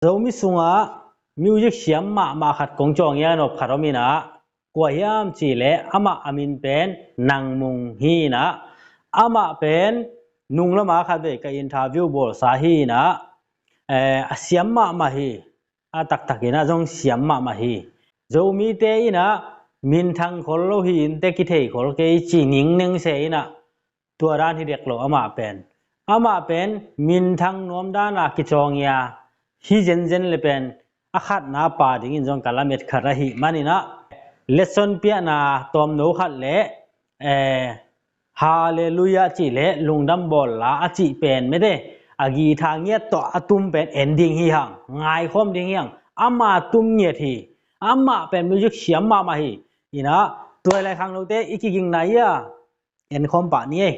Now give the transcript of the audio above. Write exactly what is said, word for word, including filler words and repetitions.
Zomi sungah music siam mahmah khat kong cawng ia nop khat om inah, kua hiam cih leh amah a min pen Nang Mung hi inah, amah pen nung lama khat vei ka interview bawlsa hi inah, eh, a siam mahmah hi. A taktak inah zong siam mahmah hi. Zomite inah minthang khol lo hi inteh, kithei khol kei ci ningneng se inah, tua dan hi dek lo amah pen. Amah pen minthang nuam dana kicawng ia, hi zenzen le pen a khatna pa dingin zong ka lamet khat ahih man inah, lesson piakna tawmno khat le, eh, Halleluiah cih le lungdam bawl la a cih pen mete, a guitar ngiat tawh a tum pen en ding hi hang, ngaikhawm ding hi hang. Ama tum ngiat hi. Amah pen music siam mahmah hi. Inah, tua hi lai khangnote i kigingna ia, en khawm pah ni ei.